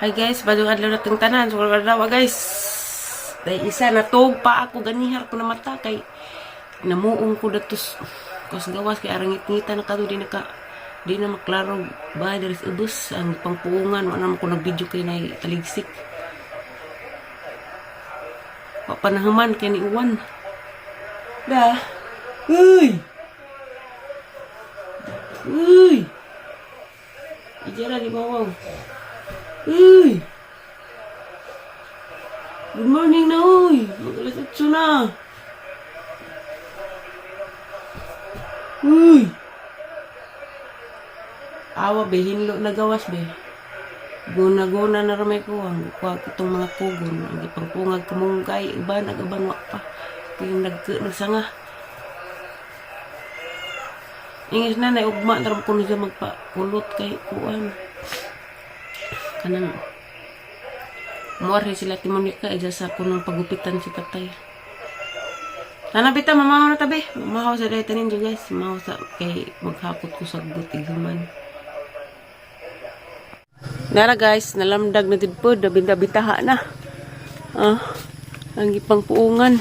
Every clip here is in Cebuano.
Hi guys, badong adlaw natong tanan. So adlaw guys. Day isa natug pa ako ganihar ko na mata kay namuong ko datos kos gawas kay arang ngit-ngitan na kadto di na maklaro ba diri sa ubos ang pangpuungan. Wa naman ko nag-video kay nay taligsik. Wa pa nahuman kay ni uwan. Da. Uy. Uy. Ijara di bawaw. Uy! Good morning na, uy! Mag-alas 8 na. Uy! Awa, be. Hinlo na gawas, be. Guna-guna na ramay ko. Ang kuha itong mga kugon. Ang ipangpungag kamunggay. Uban, ag-uban, wa pa. Kaya nagsanga. Ingis na, naugma na ram ko na siya magpakulot kay kuan. Kanang muarhe sila ti Monica ija sa kunong pagupitan si tatay. Tana bita, mamahaw na tabi. Mamahaw sa dahil tanin guys. Mamahaw sa kay maghakot ko sa gutig human. Nara guys, nalamdag na tidpod, dabinda bitaha na. Ah, ang ipang puungan.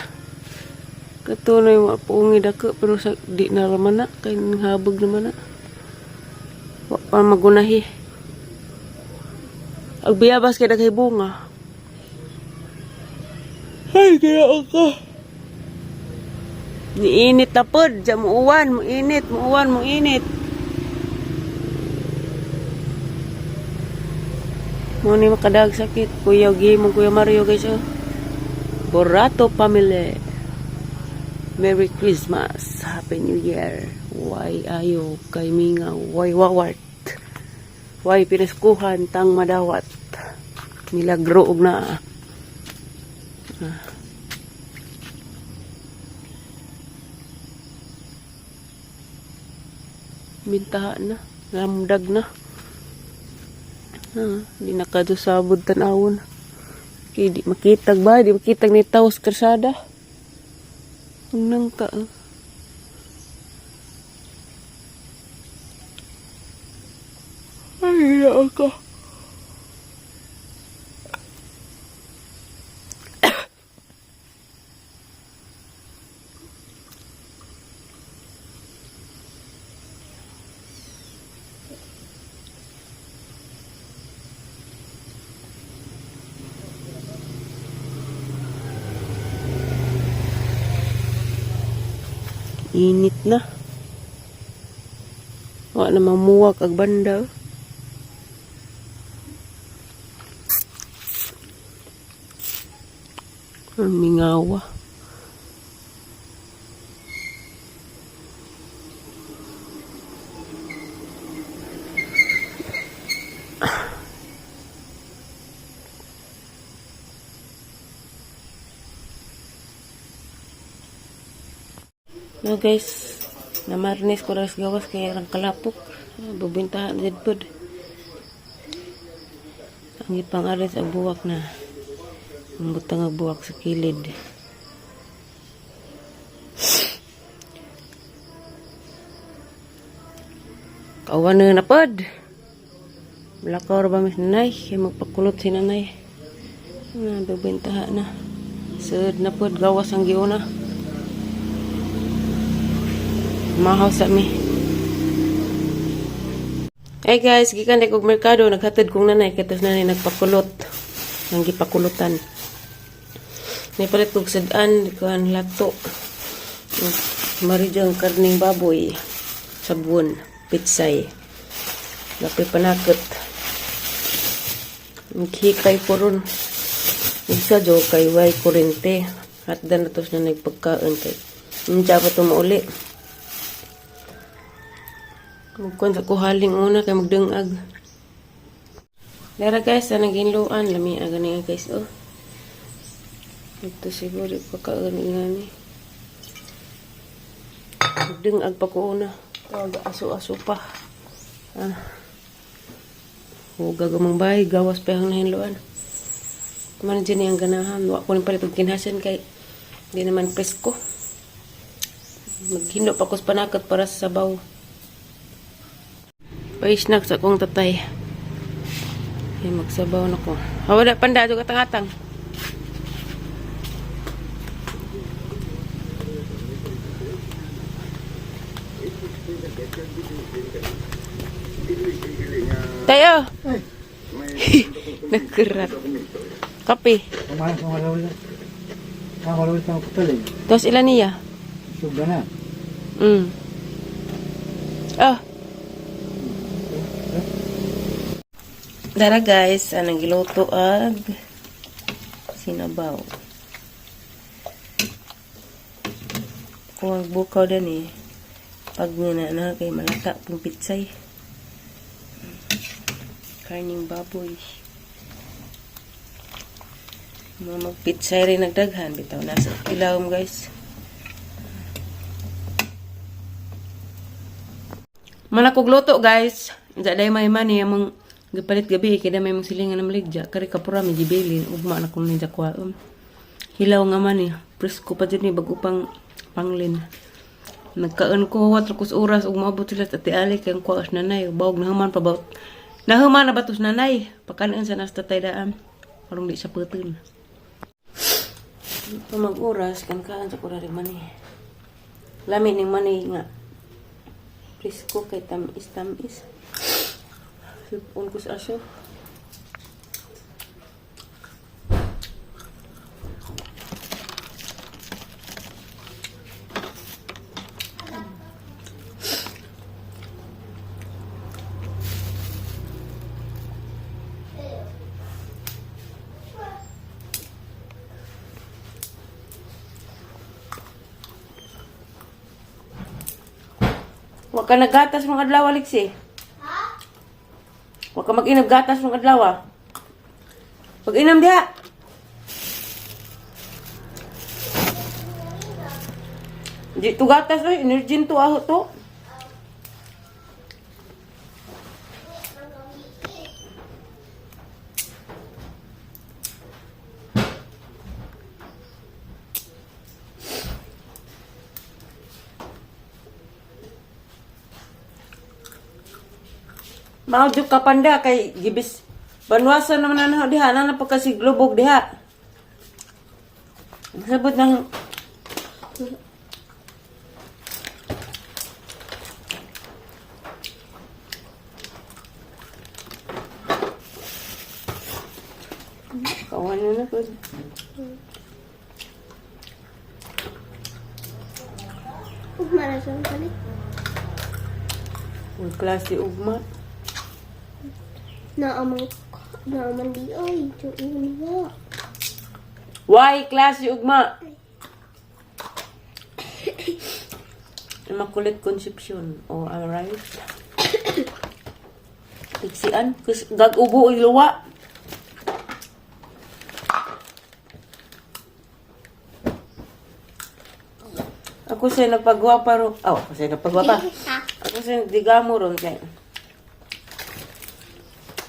Katunoy mga puungi dako pero sa di na raman na kay habog naman na. Wa pa magunahi. Ag biyabas kay daghay bunga. Ay, kaya ako. Niinit na pod, diya mo uwan, mo init, mo uwan, mo init. Mo ni makadag sakit. Kuya mo Kuya Mario guys oh. Borato family. Merry Christmas. Happy New Year. Why ayo kay mingaw, why wawart. Why pinaskuhan tang madawat. Milagro og na. Ah. Bintaha na. Lamdag na. Ah, di na kadusabod tan-awon. Kay di makitag ba? Di makitag ni taos karsada. Ang nangka. Ah. Ay, ako. Init na. Wa na mamuwak ag banda. Ang mingawa. No guys, namarnis ko ras gawas kaya ang kalapok. Ah, bubintahan jud pod. Ang ipang aris ang buwak na. Ang butang ang buwak sa kilid. Kawan na na pod. Malakaw ra ba mis nanay? Kaya magpakulot si nanay. Na, bubintahan na. Sud na pod, gawas ang giuna. Mahaw sa mi. Hey guys, gikan kog merkado, naghatod kong nanay kay nanay nagpakulot. Nang gipakulutan. Nipalit kog sud-an, kuan lato. Marijang karning baboy, sabon, pitsay. Lapi panakot. Naghikay ko ron. Isa jo kay way kurente. Hatdan na tos na nagpagkaon kay. Unsa pa to mauli. Magkuhan sa kuhaling una kay magdungag. Dara guys, sa naginluan, lami aga niya guys, oh. Ito siguro, di pa kaon nga ni. Magdungag pa ko una. Tawag aso-aso pa. Ah. Huga gamang bahay, gawas pa ang nahinluan. Man dyan ang ganahan. Wa ko rin palit og kinhasan kay di naman presko. Maghino pa ko sa panakot para sa sabaw. Pa-snack sa akong tatay. Ay, magsabaw na ko. Ah, wala panda, atang-atang. Tayo! Nagkurat. Kape. Kumain ko malawal. Malawal sa putol eh. Tapos ilan niya? Suga na. Oh. Dara guys, anong giluto ag sinabaw. Kung ang bukaw din eh, pag nga na kay malata pong pitsay. Karning baboy. Mga magpitsay rin nagdaghan, bitaw nasa ilawom, guys. Manakog luto, guys. Unsa day may money among gipalit gabi kay may mong silingan na maligya kari kapura may gibilin ugma na kuno ni jakwaon. Hilaw nga man eh. Presko pa jud ni bago pang panglin. Nagkaon ko wat kus oras ug moabot sila sa Ate Ali kay ang kuwas nanay bawog nahuman pa ba. Nahuman na batos nanay. Pakanon sa nasta tay daan. Parang di siya putin. Pa mag-oras kan kaan sa kurari mani. Lami ning mani nga presko kay tamis tamis. Sipon ko sa aso. Huwag ka naggatas mga adlaw, Alexi. Ha? Huwag ka mag-inom gatas mga adlaw, ah. Pag-inom diha. Di to gatas, oy. Energy to, aho to. Maudyo ka panda kay gibis. Banwasan naman na diha na napagkasiglubog diha. Sabot ng Kawan na na po. Ugma na siya balik. Uy, klase ugma. Naamang naaman di ay. Diyo niya. Why klase ugma? Immaculate Conception. Oh, am I right? Tiksian. Kus gag-ubo oy luwa. Ako siya nagpagwapa ro. Oh, ako siya nagpagwapa. Ako siya nagdigamo ron kay.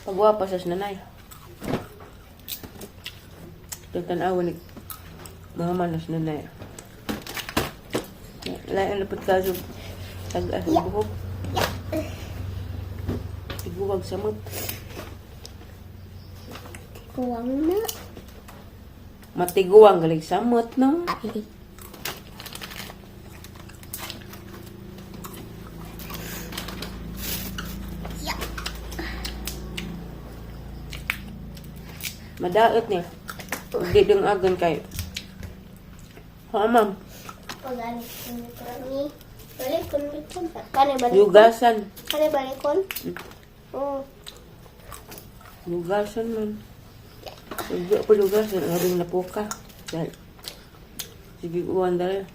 Pagwapa sa nanay. Tanawa ni mga manos nanay. Lain lapot kaso tag-as ang buhok. Tiguwag samot. Kuwang na. Matiguang galing samot, no? Ay. Madaot niya. Hindi dong agon kayo. Ha, ma'am. Pagalit ko ni Prami. Balikon, balikon. Kani balikon? Yugasan. Kani balikon? Oo. Yugasan man. Hindi ako yugasan. Aring napuka. Dahil. Sige, uwan dahil.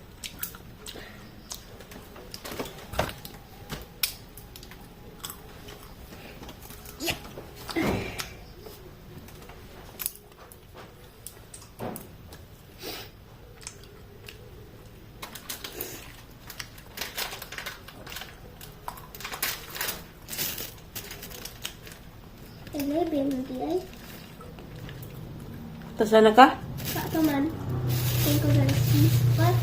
11 di ay. Tasa na ka? Kato man. Tingko sa sis. What?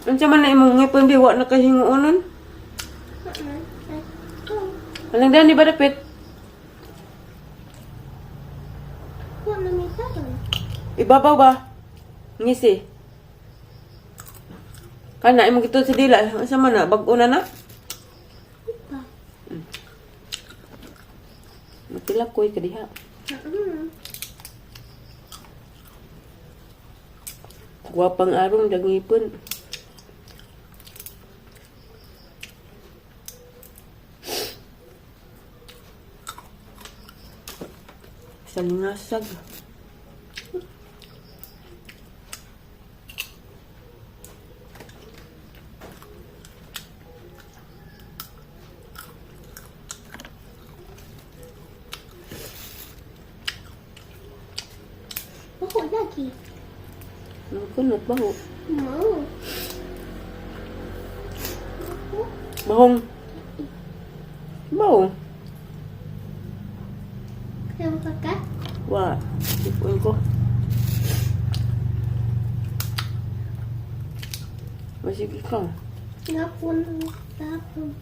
Unsa man na imong ngipon bi wa na kay hinguonon? Alang dani ba dapit? Wa na may taon. Ibabaw ba? Ngisi. Kana imong gitud sa dila, unsa man na bag-o na na? Pa. Matilakoy ka diha. Gwapang arong dangipon. Salingasag. Ako lagi. Ang kunot baho. Mo. Bahong. Baho. Kaya ka ka? Wa. Ipon ko. Masige ka. Ngapon tapon.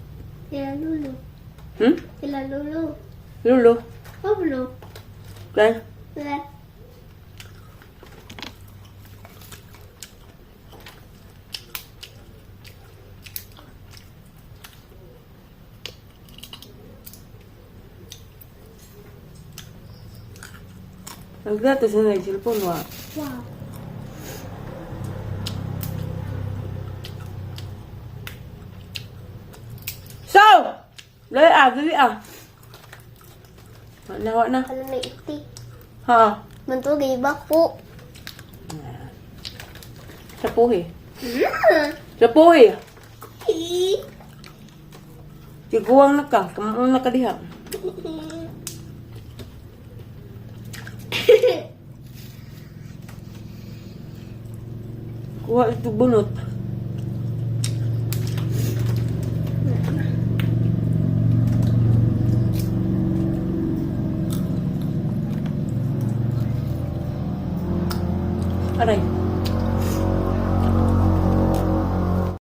Sila lulu. Sila lulu. Lulo. Pablo. Kay. Sila. Nagdato sa nag-cellphone wa. Wow. So! Dali ah, dali ah. Wa na, wa na. Ano na iti? Ha? Mantugay ba ko? Sa puhi. Sa puhi. Ti. Tiguang na ka. Kamuon na ka diha. Kuha ito bunot. Aray.